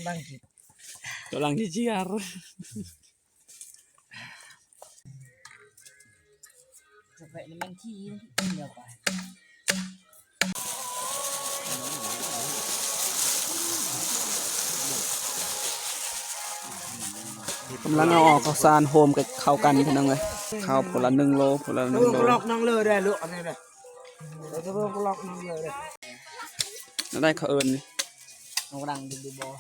ລັງຈະ ກຳລັງຊິເຈຍ ສະເປະນີ້ແມ່ນຂີ້ດຽວໄປ ກຳລັງເອົາອອກເຂົ້າສານໂຮມກັບເຂົ້າກັນພີ່ນ້ອງເອີຍ ເຂົ້າຜູ້ລະໜຶ່ງໂລ ຜູ້ລະໜຶ່ງໂລ ລອກນ້ອງເລີໄດ້ລູກ ອັນນີ້ນະ ລອກນ້ອງເລີໄດ້ ແນວໃດເຂົາເອີ້ນນີ້ ນ້ອງດັງດີບໍ່?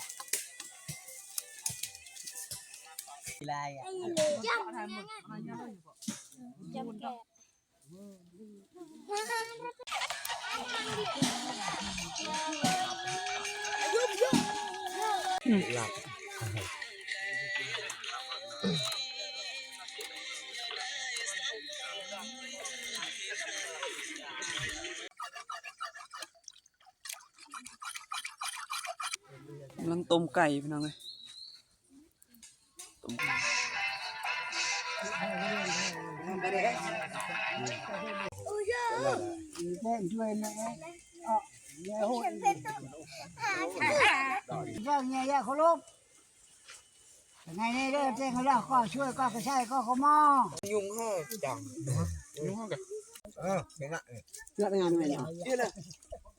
ກຳລັງຕົ້ມໄກ່ພີ່ນ້ອງເອີຍ ຕົ້ມ ໃຫຍ່ເດີ ເຈັງແລ້ວ ກໍຊ່ວຍ ກໍກະໃຊ້ ກໍຂະໝໍ້ ຍຸງເຮີ ຈັງ ຍຸງເຮີກະ ເອີ ເປັນລະ ເອີ ເລືອກງານແມ່ນ ເອີ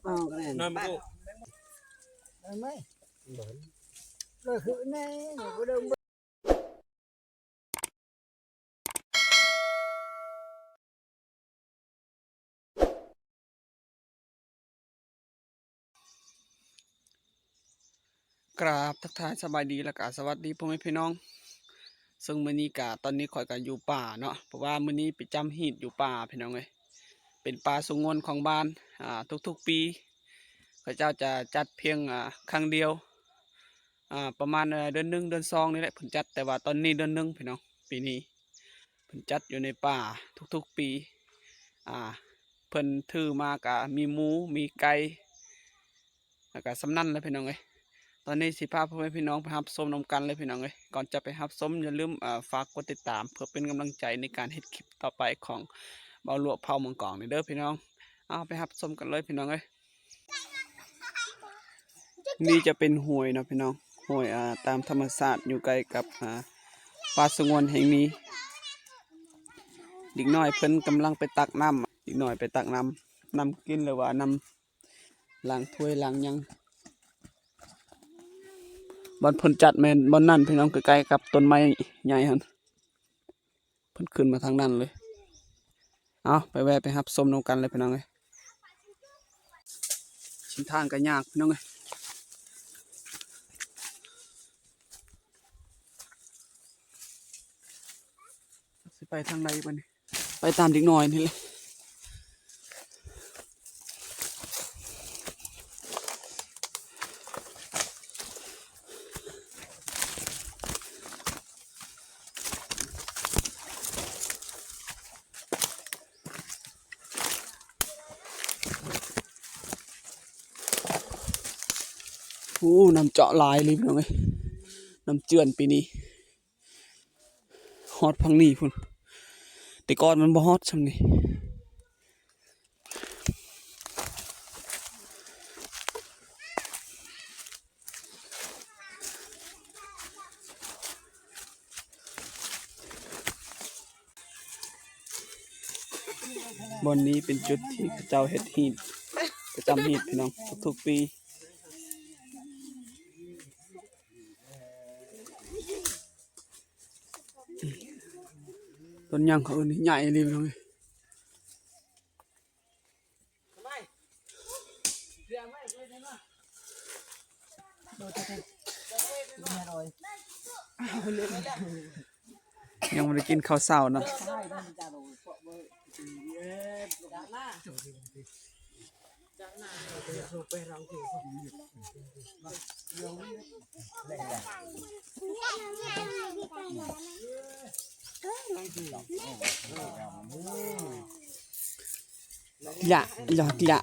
ກໍແມ່ນ ນອນບໍ່ ເອີ ເອີ ຄືແນ່ ກາບທັກທາຍສະບາຍດີ ແລ້ວກະສະຫວັດດີພໍ່ແມ່ພີ່ນ້ອງ ເຊິ່ງມື້ນີ້ກະ ຕອນນີ້ຂ້ອຍກະຢູ່ປ່າເນາະ ເພາະວ່າມື້ນີ້ໄປຈ້ຳຮີດຢູ່ປ່າພີ່ນ້ອງເອີຍ ເປັນປ່າສະຫງວນຂອງບ້ານ ອາ ທຸກໆປີ ເຂົາເຈົ້າຈະຈັດພຽງ ອາ ຄັ້ງດຽວ ອາ ປະມານ ເອີ ເດືອນໜຶ່ງເດືອນສອງນີ້ແຫຼະເພິ່ນຈັດ ແຕ່ວ່າຕອນນີ້ເດືອນໜຶ່ງພີ່ນ້ອງ ປີນີ້ ເພິ່ນຈັດຢູ່ໃນປ່າທຸກໆປີ ອາ ເພິ່ນຖືມາກະມີໝູ ມີໄກ່ ແລ້ວກະສ່ຳນັ້ນແຫຼະພີ່ນ້ອງເອີຍ ຕອນນີ້ຊິພາພໍ່ແມ່ພີ່ນ້ອງໄປຮັບຊົມນຳກັນເລີຍພີ່ນ້ອງເອີຍ ກ່ອນຈະໄປຮັບຊົມຢ່າລືມ ເອີ ຝາກກົດຕິດຕາມ ເພື່ອເປັນກຳລັງໃຈໃນການເຮັດຄລິບຕໍ່ໄປຂອງບ່າວຫຼວງເຜົ່າມັງກອງນີ້ເດີພີ່ນ້ອງ ເອົາໄປຮັບຊົມກັນເລີຍພີ່ນ້ອງເອີຍ. ນີ້ຈະເປັນຫ້ວຍເນາະພີ່ນ້ອງ ຫ້ວຍ ອາ ຕາມທຳມະຊາດ ຢູ່ໃກ້ກັບ ອາ ປ່າສະຫງວນແຫ່ງນີ້ ເດັກນ້ອຍເພິ່ນກຳລັງໄປຕັກນ້ຳ ເດັກນ້ອຍໄປຕັກນ້ຳ ນ້ຳກິນ ຫຼືວ່ານ້ຳລ້າງຖ້ວຍລ້າງຫຍັງ ບ່ອນເພິ່ນຈັດແມ່ນບ່ອນນັ້ນພີ່ນ້ອງ ໃກ້ໆກັບຕົ້ນໄມ້ໃຫຍ່ຫັ້ນ. ເພິ່ນຂຶ້ນມາທາງນັ້ນເລີຍ ເອົາ ໄປແວ່ໄປຮັບຊົມນຳກັນເລີຍພີ່ນ້ອງເອີຍ ເສັ້ນທາງກະຍາກພີ່ນ້ອງເອີຍ ຊິໄປທາງໃດບັດນີ້ ໄປຕາມເດັກນ້ອຍນີ້ແຫຼະ. ໂອ້ ນ້ຳເຈາະຫຼາຍອີ່ຫຼີພີ່ນ້ອງເອີຍ ນ້ຳເຈື່ອນປີນີ້ ຮອດຝັ່ງນີ້ພຸ້ນ ແຕ່ກ່ອນມັນບໍ່ຮອດຊ່ຳນີ້. ບ່ອນນີ້ເປັນຈຸດທີ່ເຂົາເຈົ້າເຮັດຮີດ ປະຈຳຮີດພີ່ນ້ອງ ທຸກໆປີ. ຕົ້ນຫຍັງເຂົາເອີ້ນນີ້ ໃຫຍ່ອີ່ຫຼີພີ່ນ້ອງເອີຍ. ຍັງບໍ່ໄດ້ກິນເຂົ້າເຊົ້າເນາະ. ຢະ ຢະ ຢະ.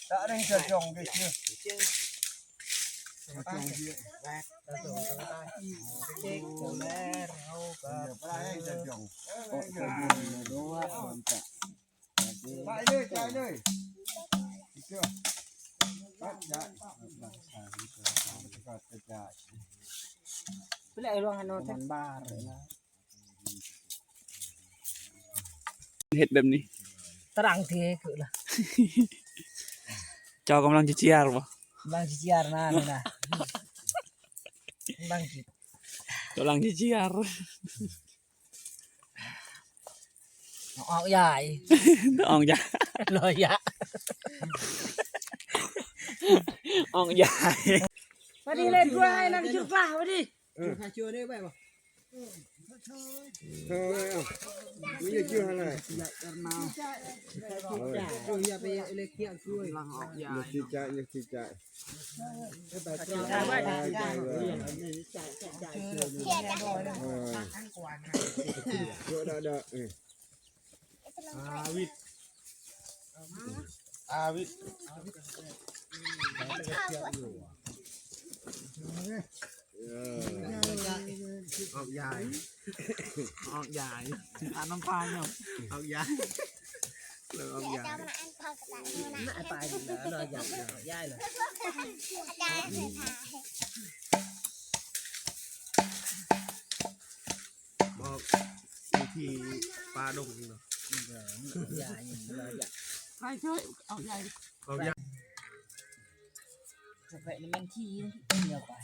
ເ ເຮັດແບບນີ້ ຕະລັງເທຄືລະ ເຈົ້າກຳລັງຈະເຈຍບໍ່? ກຳລັງຈະເຈຍນະ ນີ້ນະ ກຳລັງຈະ ກຳລັງຈະເຈຍ ອອກຢາຍ ອອກຢາຍ ລອຍຢາຍ ອອກຢາຍ ມາດີເລີຍ ກວຍໃຫ້ນັກຈຸກລາ ມາດີ ເອີ ເອີ ມັນຈະຈື່ຫັ້ນແຫຼະ ເອີ ຢ່າໄປເລີຍ ກຳລັງອອກຢາຍ ຢ່າຊິຈະ ຢ່າຊິຈະ ເອີ ເອີ ເອີ ອາວິດ ອາວິດ ເອີ ອອກຢາຍ ອອກຢາຍ ອານ້ຳພາຍເນາະ ອອກຢາຍ ເລີ່ມອອກຢາຍ ໄປແລ້ວ ອອກຢາຍ ອອກຢາຍເລີຍ. ບອກວິທີປ່າດົງເນາະ ຢາ ຢາ ຢາ ໃຫ້ຊ່ວຍເອົາໃຫຍ່ ເອົາໃຫຍ່ ສະເປະນີ້ແມ່ນຂີ້ເໜືອກວ່າ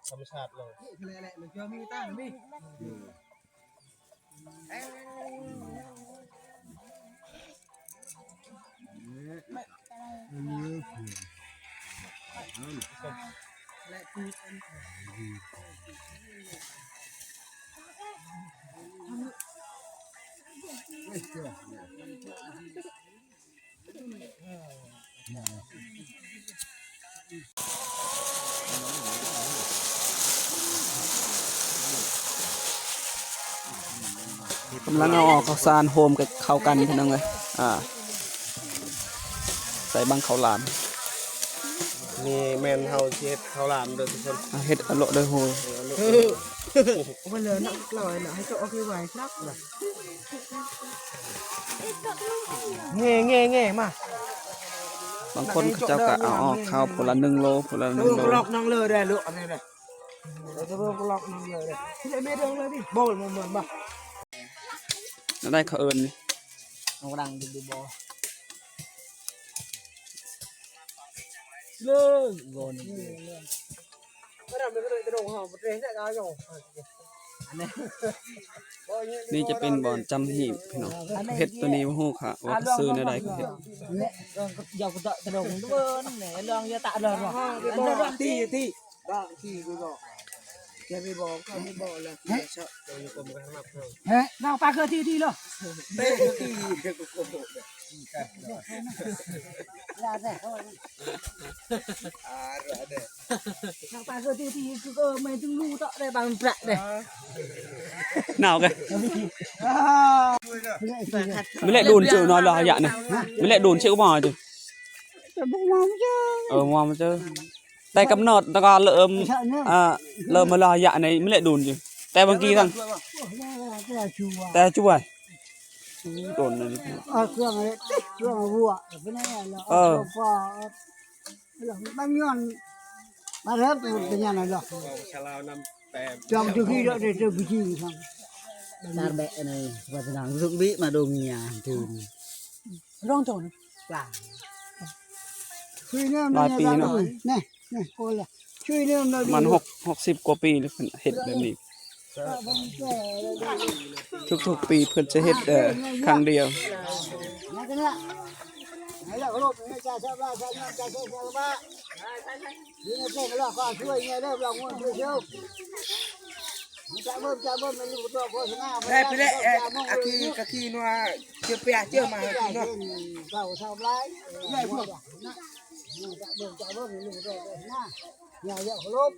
ທຳມະຊາດເລີຍ. ກຳລັງເອົາອອກເຂົ້າສານໂຮມກັບເຂົ້າກັນພີ່ນ້ອງເອີຍ ອ່າ ໃສ່ບັງເຂົ້າຫຼາມ ນີ້ແມ່ນເຮົາຊິເຮັດເຂົ້າຫຼາມເດີທຸກຄົນ ອ່າ ເຮັດອະໂລະເດີໂຮ ເອີ ເອົາໄປເລີຍເນາະ ລອຍເນາະ ໃຫ້ເຈົ້າອອກໄວໆ ຄັກລະ. ແງ່ໆໆ ມາ ບາງຄົນເຂົາເຈົ້າກໍເອົາອອກເຂົ້າຜູ້ລະໜຶ່ງໂລ ຜູ້ລະໜຶ່ງໂລ ກະລອກນ້ອງເລີໄດ້ລູກ ອັນນີ້ນະ ກະລອກນ້ອງເລີໄດ້ ຊິໄດ້ແມ່ເດີງເລີນີ້ ບໍ່ ບໍ່ ບໍ່ ບໍ່ ແນວໃດເຂົາເອີ້ນນີ້ ນ້ອງດັງດີບໍ່ ເລີ ບໍ່ນີ້. ນີ້ຈະເປັນບ່ອນຈຳຫີບພີ່ນ້ອງ ເຂົາເຮັດໂຕນີ້ບໍ່ຮູ້ຄ່ະວ່າເຂົາຊື່ແນວໃດ ເຂົາເຮັດ ເອີ ນ້ອງປາເກີທີ່ດີເລີຍ ນ້ອງປາເກີທີ່ດີຄື ເອີ ແມ່ນຈຶ່ງຮູ້ເຕາະໄດ້ບາງປະເດ້ ໜາວກະ ມື້ແລກໂດນເຈີໜ້ອຍລະຫະຍະນີ້ ມື້ແລກໂດນເຊກບໍ່ເຈີ ເອີ ມາເຈີ ແຕ່ກຳນົດແຕ່ກະເລີ່ມ ເອີ ເລີ່ມມາລະຫະຍະໃນມື້ແລກໂດນຢູ່ ແຕ່ບາງກີທັງ ແຕ່ຈຸ້ຍ ໂດນອັນນີ້ ເອົາເຄື່ອງເລີຍ ເຄື່ອງຫົວ ເອີ ບາງຍ້ອນ ບາງເຮັດເປັນຫຍັງລະ ສະລາວນຳແປ ຈອມຈຸທີ່ລະໄດ້ເຈີພິທີທັງ ດານແບະອັນນີ້ວ່າສະໜາງສຸກບິມາດົງເງຍຕື່ມ ລອງໂຕນປາ ຫຼາຍປີເນາະ ນີ້ ນີ້ ໂກລະ ປະມານຫົກ ຫົກສິບກວ່າປີແລ້ວເພິ່ນເຮັດແບບນີ້ ທຸກໆປີເພິ່ນຈະເຮັດ ເອີ ຄັ້ງດຽວ. ໄດ້ໄປແລ້ວ ເອີ ອາຄີກະຄີນົວ ເຈີແປເຈີມາກິນເນາະ ເຂົາຊາວຫຼາຍ ເອີ ເບິ່ງຈາເບິ່ງລູກໂຕນະ ຢ່າຢ່າເຄົາລົບ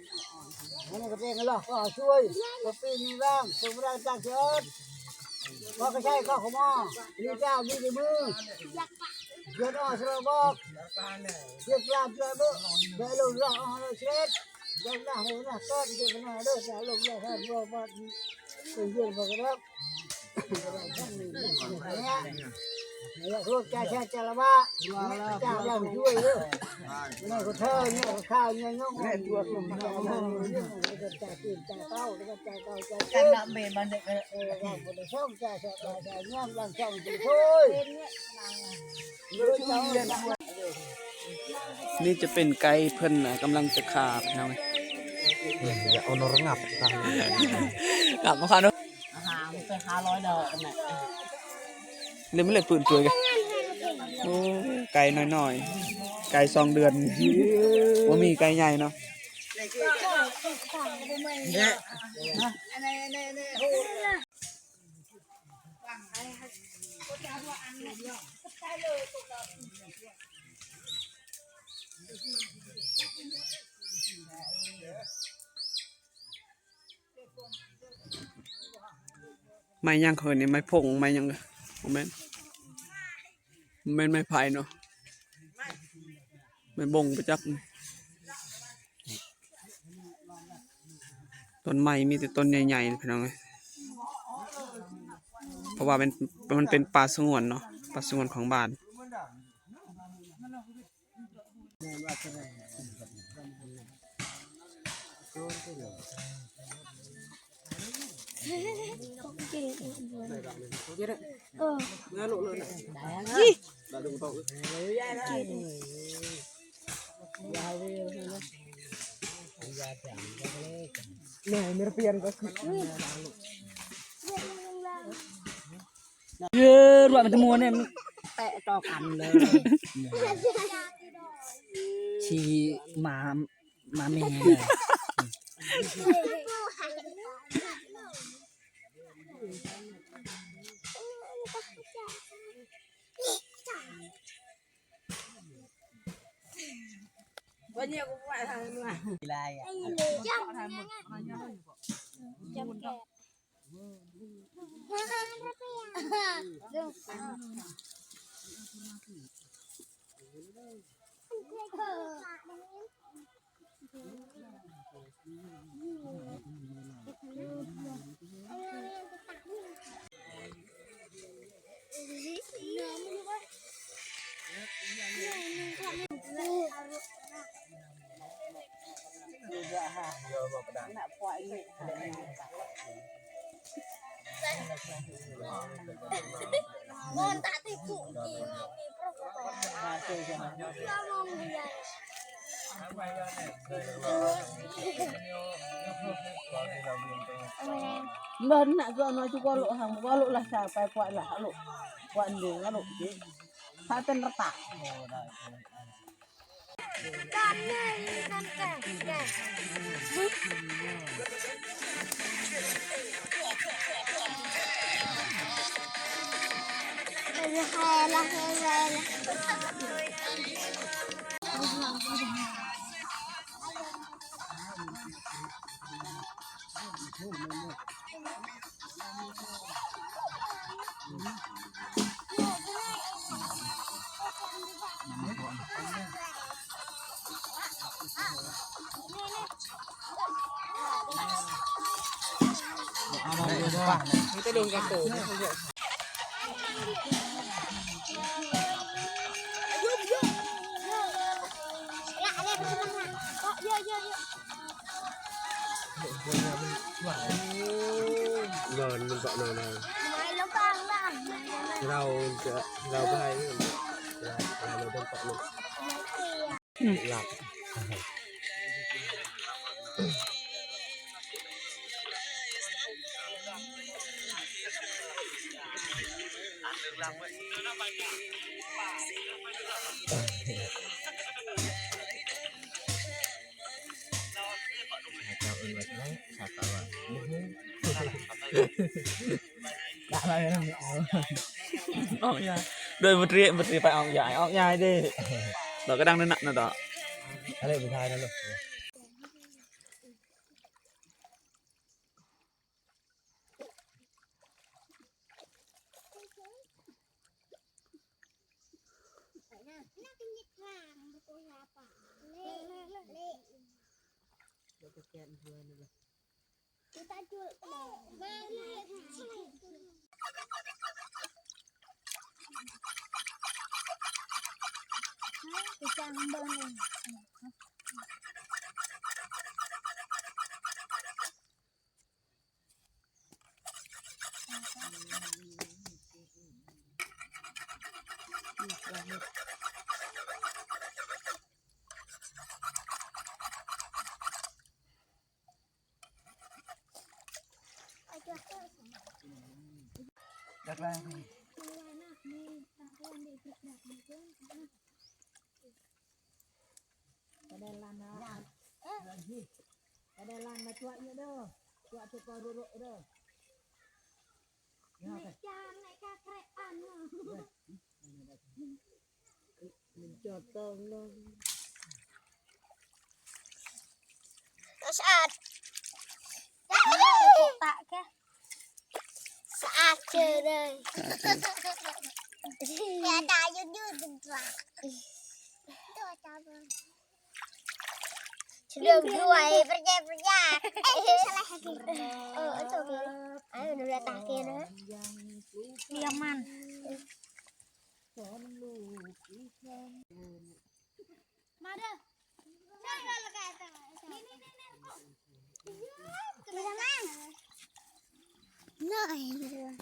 ອັນນີ້ກະເປັນລະກໍຊ່ວຍ ກະປີມີແຮງ ສົມແຮງຈັກເຈີ ພໍກະໃຊ້ກໍຂະໝໍ ມີເຈົ້າມີແຕ່ມື ເດືອດອອກສະບອກ ເຈັບລາບເຈັບເບີ ແບະລົງລອກເອົາເສດ ເດີນລາໂຫນະ ເກີດເປັນໜ້າເດີ ແບະລົງລອກເອົາເບີ ເປັນເດືອນບໍ່ກະດອກ ນີ້ຈະເປັນໄກ່ເພິ່ນນະ ກຳລັງຈະຂ້າພີ່ນ້ອງ ເອີ ຢ່າເອົານອນລະງັບ ກັບມາຂ້າເນາະ ຫາໄປຫ້າຮ້ອຍດອກອັນນັ້ນ ເລີຍມັນເລີຍປືນຕົວກັນ ໂອ້ ໄກ່ນ້ອຍໆ ໄກ່ສອງເດືອນ ບໍ່ມີໄກ່ໃຫຍ່ເນາະ ໄມ້ຫຍັງເຂົາເອີ້ນນີ້ ໄມ້ພົງ ໄມ້ຫຍັງ ບໍ່ແມ່ນ ບໍ່ແມ່ນໄມ້ໄຜ່ເນາະ ໄມ້ບົງໄປຈັກ ຕົ້ນໄມ້ມີແຕ່ຕົ້ນໃຫຍ່ໆ ພີ່ນ້ອງເອີຍ ເພາະວ່າມັນ ມັນເປັນປ່າສະຫງວນເນາະ ປ່າສະຫງວນຂອງບ້ານ. ເອີ ວ່າມັນຈະມ່ວນນີ້ ມັນແຕະຕໍ່ກັນເລີຍ ຊິມາ ມາແມ່ເລີຍ. ເບິ່ງນະ ເກີນນ້ອຍຈຸກວ່າໂລະ ຫັງວ່າໂລະລະຊາວ ໄປກວ່າລະໂລະ ກວ່າເໜືອໂລະ ພາເປັນລະຕາ. Rau, rau bai, rau, rau bai. ອືມ ເຈົ້າເອີ້ນວ່າຈັ່ງໃດ? ສາວຕາວ່າ ອອກຍາຍ ໂດຍບໍ່ເຕະ ບໍ່ເຕະໄປອອກຍາຍ ອອກຍາຍເດ້ ດອກກະດັງນັ້ນນະ ດອກ ອາເລກໄປຖ່າຍນະລູກ. ກະແດນລານນະ ກະແດນລານນະ ຈວກເຍອະເດີ ຈວກເປັດປອຍໂຣະເດີ. ໃນຈານ ໃນກະແກຣະອັນ ມັນຈອດຕ້ອງເນາະ ສະອາດ ຕະກະ ສະອາດເຈີເລີຍ ສະອາດເຈີ ແຕ່ຕາຍຍືດໆ ຕົວຕາເບິ່ງ. ເລື່ອງດ້ວຍປະແຈປະຢາ ເອີ ເອີ ໂຕເກ ເອີ ດູແລຕາເກນະ ລ້ຽງມັນ ມາເດີ ນີ້ ນີ້ ນີ້ ນີ້ ນ້ອຍ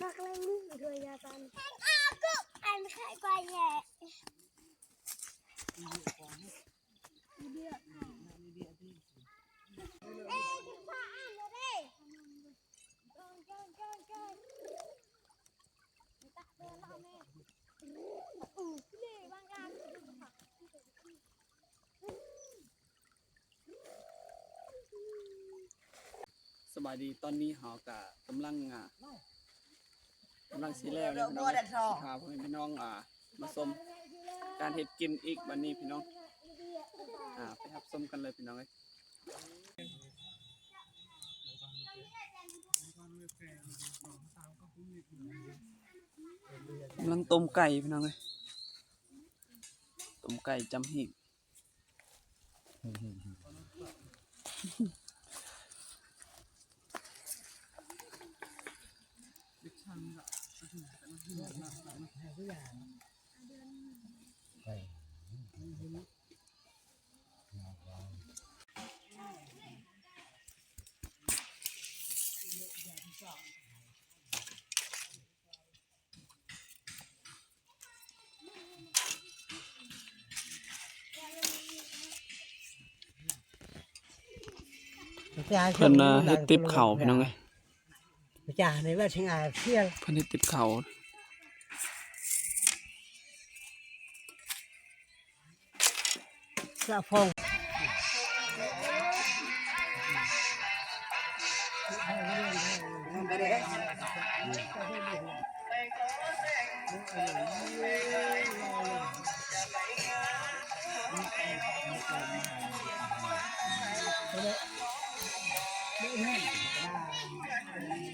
ພັກເລັງດ້ວຍຢາກັນ ອັນໄຂ່ກວ່າແຍະ. ສະບາຍດີ ຕອນນີ້ເຮົາກະກຳລັງ ອ່າ ກຳລັງຊິແລ້ວແລ້ວພີ່ນ້ອງເອີຍ ຊິພາພໍ່ແມ່ພີ່ນ້ອງ ອ່າ ມາຊົມການເຮັດກິນອີກບັດນີ້ພີ່ນ້ອງ ອ່າ ໄປຮັບຊົມກັນເລີຍພີ່ນ້ອງເອີຍ. ກຳລັງຕົ້ມໄກ່ພີ່ນ້ອງເອີຍ ຕົ້ມໄກ່ຈຳຮີບ. ເພິ່ນເຮັດຕິບເຂົ້າພີ່ນ້ອງເອີຍ ເພິ່ນເຮັດຕິບເຂົ້າ. ສະພອງ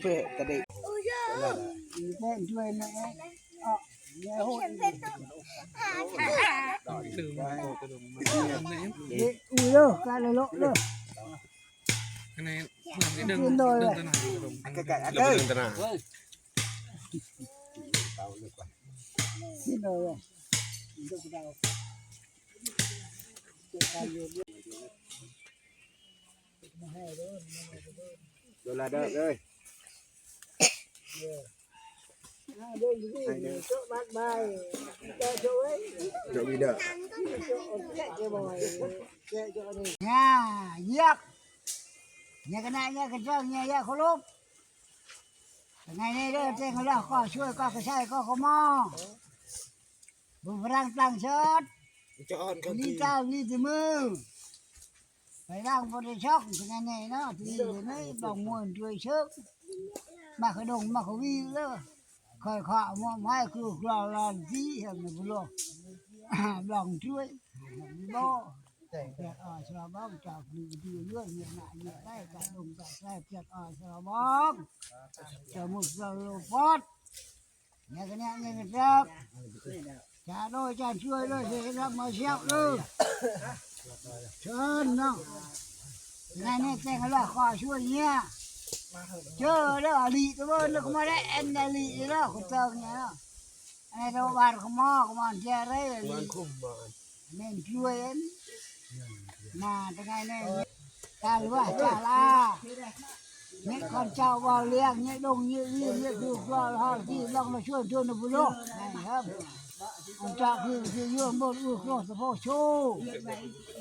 ເປີດກະດິ ເອີ ເອີ ກະເລີະເລີະ ອັນນີ້ເບິ່ງເດີ ເບິ່ງຕະໜ່າ ເບິ່ງຕະໜ່າ ເບິ່ງຕະໜ່າ ເອີ ກິນເລີຍ ໂດນລະເດີເອີຍ. ຍາຢຽບ ຍາກະນະ ຍາກະເຈີ ຍາຢາເຄົາລົບ ໄງແນ່ເດີ ແຈ້ງລາວກໍຊ່ວຍກໍກະຊາຍກໍຂະໝໍ ບຸນພະລັງຕັ້ງເສີດ ຈະອ່ອນກັນ ລີຕາລີຕິມື ໄປລ້າງບໍ່ໄດ້ຊ່ອງ ເປັນຫຍັງແນ່ເນາະ ທີ່ນີ້ເນາະ ຕ້ອງມ່ວນຊ່ວຍເຊີກ ມາຂະດົງມາຂະວີເດີ ຄ່ອຍຂະໝໍໄມ້ຄືກລາວລານທີ່ເຫັນບໍ່ລອງຊ່ວຍບໍ່ ແປດອາສາບັງຈາກທີ່ເລື່ອນເຫຍນະເຫຍໄດ້ກະດົງກະໄຊແປດອາສາບັງ ສະມຸດສະໂລປອດ ແນວກະແນວເງິນກະຈັກ ຈາໂດຍຈານຊ່ວຍເລີຍ ເຮັດຮັບມາຊຽວເລີຍ ເຊີນເນາະ ໃນນີ້ແຈ້ງລາວຂໍຊ່ວຍເນຍ ເຈີເດີອາລີຕະເວີນກະມາໄດ້ແອນອາລີເດີຄົນເຕີງເນຍ ອັນນີ້ຕະວານຂະໝໍຂະໝໍເຈເຣ ເງິນຄຸ້ມບໍ່ ແມ່ນຊ່ວຍອັນ ມາແຕ່ໄງແນ່ ຕາລວາຈາລາ ເນກຄອນເຈົ້າເວົ້າລ້ຽງ ເນກດົງເນກວຽນ ເນກຄືຄວາມຮອດທີ່ລອງມາຊ່ວຍໂດນບຸໂລໃຫ້ເຮົາ ອັນເຈົ້າຄືທີ່ຢູ່ບົນອຸໂຄສະໂພຊູ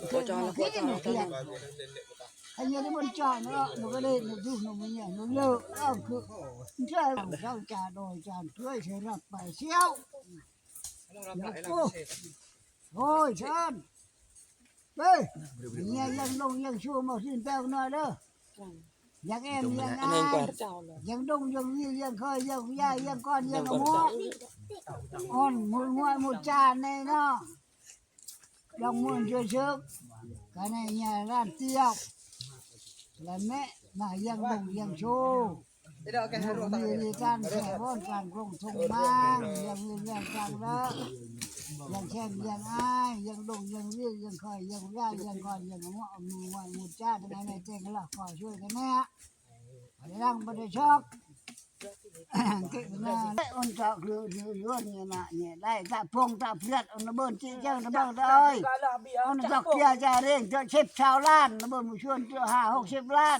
ເກີດມາຄິດເນກຽດ ອັນນີ້ມັນຈານເນາະ ມັນກະເລີຍໜູດູໜູເມຍໜູເລີກເອົາຄືເຈົ້າເຈົ້າຈາດອຍຈານຊ່ວຍໃຫ້ຮັບໄປຊຽວ ໂອ້ຍ ເຊີນ ເອີຍ ເມຍຍັງລົງຍັງຊູມາຊິນແປວໜ້ອຍເດີ ຍັງແອມຍັງອາຍ ຍັງດົງຍັງວີຍັງເຄີຍຍັງຢາຍັງກ່ອນຍັງໝໍ ອ່ອນໝູງວຍໝູຈານແນ່ເນາະ ລອງມ່ວນຊ່ວຍເຊີກ ກະໃນຍາລານຕຽວ ລະແມະມາຍັງດົງຍັງຊູ ມີການແຊວອນການກົງທົງມາງ ຍັງມີແຮງການເລີກ ຍັງແຊງຍັງອາຍ ຍັງດົງຍັງວີຍັງເຄີຍຍັງຢາຍັງກ່ອນຍັງໝໍ ໝູງວຍໝູຈານ ໃນແມ່ແຈ້ງລະຂໍຊ່ວຍກັນແນ່ ໄດ້ລັງບໍ່ໄດ້ຊອກ ເກັບມາໄດ້ອົນຈອກຫຼືຢູ່ຢູ່ນີ້ນະນີ້ໄດ້ຕະພົງຕະເພືອດ ອັນນະເບິ່ນຈິເຈີນະເບິ່ງເດີຍ ອັນນະດອກເກຍຈາເຣງເຈາະສິບຊາວລ້ານ ນະເບິ່ນໝູ່ຊວນເຈາະຫ້າຫົກສິບລ້ານ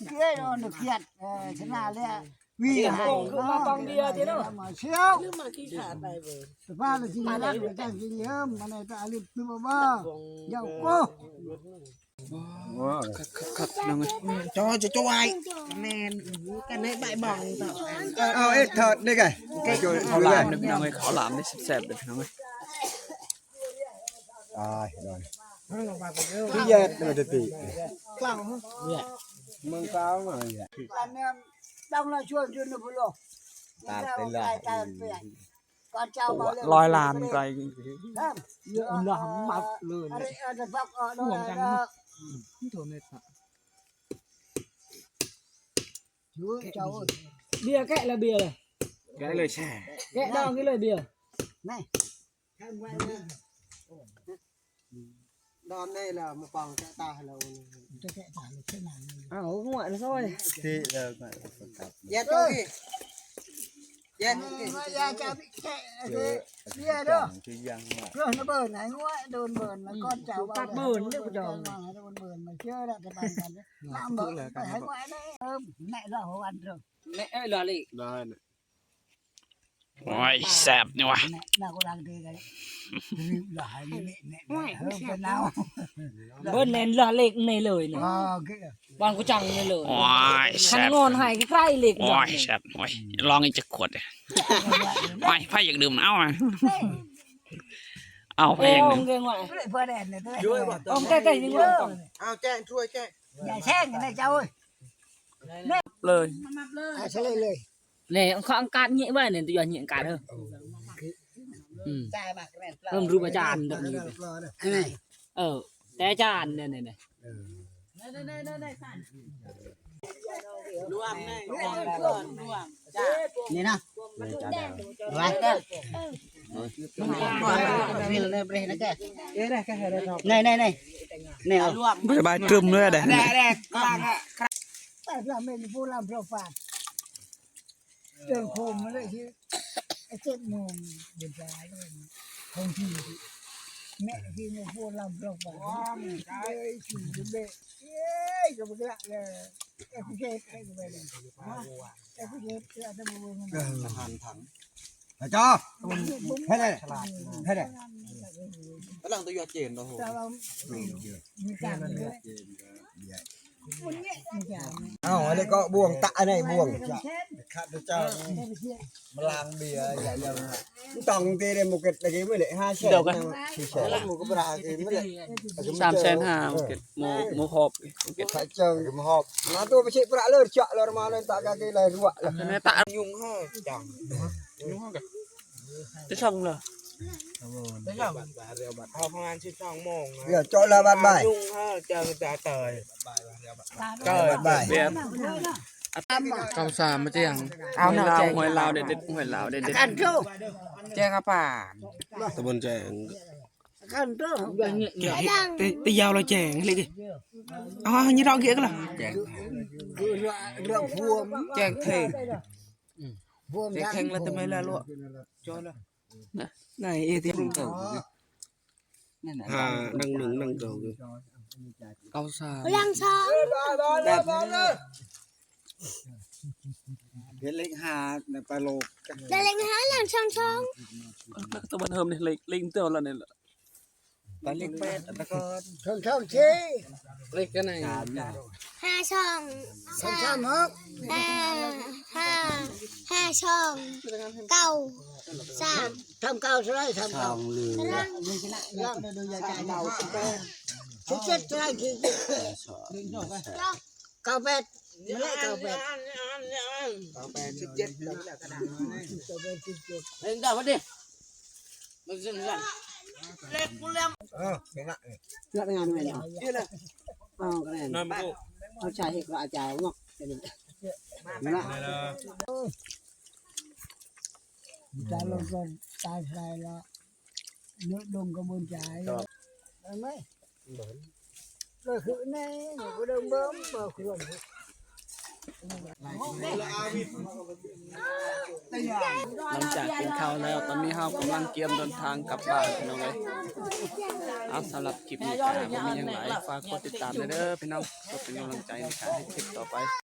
ເກຍອັນນະກຽດ ເອີ ຊະນະແລ້ວ ວີໃຫ້ມາກອງເບຍຕິເນາະ ມາຊຽວ ຫຼືມາຂີ້ຂາດໄປເບີ ສະພາລະຊິມີລັກໃນການກິນເຮີມ ມາໃນຕາລິບຄືບໍ່ບໍ່ ຢາວໂກ ຄັກໆໆ ພີ່ນ້ອງເອີຍ ຈໍ ຈະຈ່ອຍ ແມ່ນ ກັນໃນໃບບອງຕໍ່ ເອົາເອັດເທີດນີ້ກະ ເຂົ້າຫຼາມເດີພີ່ນ້ອງເອີຍ ເຂົ້າຫຼາມເດີ ແຊບໆເດີພີ່ນ້ອງເອີຍ ຕາຍ ພີ່ແຍດມັນຈະຕິ ເມືອງກາວມາແຍດ ຕ້ອງລະຊວນຢູ່ນະພຸໂລ ຕາມເປັນລະ ຕາມເປັນ ກ່ອນເຈົ້າມາເລີຍ ຮ້ອຍລ້ານໄກ ເອີ ລະມັດເລີຍ ອັນນີ້ ອັນນີ້ພັກອອກເດີ ເບຍແກະລະເບຍ ແກະເລີຍແຊ ແກະດອງນີ້ເລີຍເບຍ ແມ່ ດອນນີ້ລະມາປອງແກະຕາໃຫ້ລາວ ຈະແກະຕາເລີຍເຊັ່ນນັ້ນ ອ້າວ ຫົວນະຊອຍ ທີ່ເລີກ ເຢັດໂຕນີ້ ເຢັດໂຕນີ້ ມາຢາຈະແກະເບຍເດີ ເພື່ອນະເບີນໃຫ້ຫົວໂດນເບີນມາກ່ອນເຈົ້າ ປາກເບີນເດີ ໂດນເບີນມາເຊື່ອແລ້ວຈະບານກັນ ນ້ຳເບີນໃຫ້ຫົວເດີ ແມ່ລະຫົວເດີ ແມ່ເອີຍລະເລີຍ ໂອ້ຍ ແຊບນີ້ຫວາ ເບິ່ນແມ່ນລະເລັກນີ້ເລີຍນະ ບ່ອນກູຈັງນີ້ເລີຍ ໂອ້ຍ ແຊບ ງອນໃຫ້ໃກ້ໆເລັກ ໂອ້ຍ ແຊບ ໂອ້ຍ ລອງອີກຈັກຂວດ ໂອ້ຍ ໃຜຢາກດື່ມ ເອົາ ເອົາ ໃຜຢາກດື່ມ ເອົາແກ້ໆນີ້ ເອົາແກ້ໆ ຢ່າແຊ່ງນະເຈົ້າເອີຍ ເລີຍ ເອົາເລີຍ ແນ່ ເຂົາອັງກາດເງຍໄວ້ນີ້ ຕົວເງຍອັງກາດເດີ ອືມ ເລີ່ມຮູບອາຈານແບບນີ້ ເອີ ແຕ່ອາຈານແນ່ໆ ລວມແນ່ ລວມ ລວມ ນີ້ນະ ໄວ້ ນີ້ ນີ້ ນີ້ ນີ້ ລວມ ສະບາຍຕຶມເລີຍເດ້ ແຕ່ລະແມ່ນຜູ້ລຳເພາະຝາດ ເຈີໂຄມມາເລີຍທີ່ເຈັດໂມງເດີນໄປຂອງທີ່ແມ່ທີ່ມາໂພລຳລອກໄປເລີຍທີ່ເບເອີຍກໍບໍ່ໄດ້ລະເລີຍ ອາຫານຖັງ ອາຈາ ເຮັດໄດ້ ເຮັດໄດ້ ກຳລັງຕົວຢາເຈນເນາະ. ເອົາ ອັນນີ້ກໍບ່ວງຕະ ອັນນີ້ບ່ວງ ຂ້າພະເຈົ້າມາລ້າງເບຍ ຢ່າ ຢ່າ ຕ້ອງຕີໄດ້ໝູ່ເກັດຕະກີ້ມື້ເລະ ຫ້າແສນ ສີ່ແສນ ໝູ່ກັບປາກິນມື້ເລະ ສາມແສນຫ້າ ໝູ່ເກັດ ໝູ່ ໝູ່ຮອບ ໝູ່ເກັດ ພະເຈົ້າ ໝູ່ຮອບ ມາຕົວໄປເຊະປະເລີຍ ຈະເລີຍມາເລີຍ ຕະກະກີເລີຍ ຣວະເລີຍ ແມ່ຕະ ຍຸງເຮີ ຈັງ ຍຸງເຮີກະ ໄດ້ຊ່ອງເລີຍ ໄດ້ຊ່ອງ ເຮົາປະມານສິບສອງໂມງ ດຽວເຈາະລະບາດບາຍ ຍຸງເຮີ ເຈີຕາເຕີຍ ເກີດ ບາດບາຍ ເກົ້າສາມ ມາຈາກຫຍັງ ເອົາເນາະ ຫ້ວຍລາວ ຫ້ວຍລາວເດັດໆ ຫ້ວຍລາວເດັດໆ ແຈ້ງອາປານ ຕະບົນແຈ້ງ ແຕ່ ແຕ່ຍາວລະແຈ້ງເລີຍ ເອົາ ເອົາ ນີ້ລອງເກະກັນລະ ແຈ້ງເທັງ ແຈ້ງເທັງລະ ແຕ່ແມ່ນລະ ລວກ ຈອຍລະ ນາຍເອທີ ຫ້າ ນັ່ງໜຶ່ງ ນັ່ງເກົ່າ ເກົ້າສາມ ຫຼັງສອງ ເຮັດເລກຫ້າໃນປາໂລກ ໄດ້ເລກຫ້າ ຫຼັງສອງສອງ ຕະວັນເຮີມນີ້ ເລກ ເລກເຕີລະນີ້ລະ ໄດ້ເລກແປດ ຕະກອນ ສອງສອງສີ່ ເລກກັນໄນ ຫ້າສອງ ສາມສາມຫົກ ຫ້າ ຫ້າ ຫ້າສອງ ເກົ້າສາມ ສາມເກົ້າເທົ່າໃດ ສາມເກົ້າ ສອງ ສິບເຈັດເທົ່າໃດ ເກົ້າແປດ ນັ້ນແຫຼະ ເກົ້າແປດ ເກົ້າແປດ ສິບເຈັດ ເກົ້າແປດ ສິບເຈັດ ເຫັນດາວເດ້ ມັນເປັນຊັ້ນ ເອີ ເປັນລະ ເລືອກງານແມ່ນບໍ່ ເອົາກະແມ່ນ ເອົາໃສ່ໃຫ້ກະອາຈານເນາະ ເຫັນລະ ຈານລົງກໍຕາຍໃສ່ລະ ເນາະ ດົງກະບົນຈາຍ ເຫັນໄໝ? ຫຼັງຈາກກິນເຂົ້າແລ້ວ ຕອນນີ້ເຮົາກຳລັງກຽມເດີນທາງກັບບ້ານ ພີ່ນ້ອງເອີຍ. ເອົາ ສຳລັບຄລິບນີ້ກະບໍ່ມີຫຍັງຫຼາຍ ຝາກກົດຕິດຕາມແດ່ເດີພີ່ນ້ອງ ເພື່ອເປັນກຳລັງໃຈໃນການເຮັດຄລິບຕໍ່ໄປ.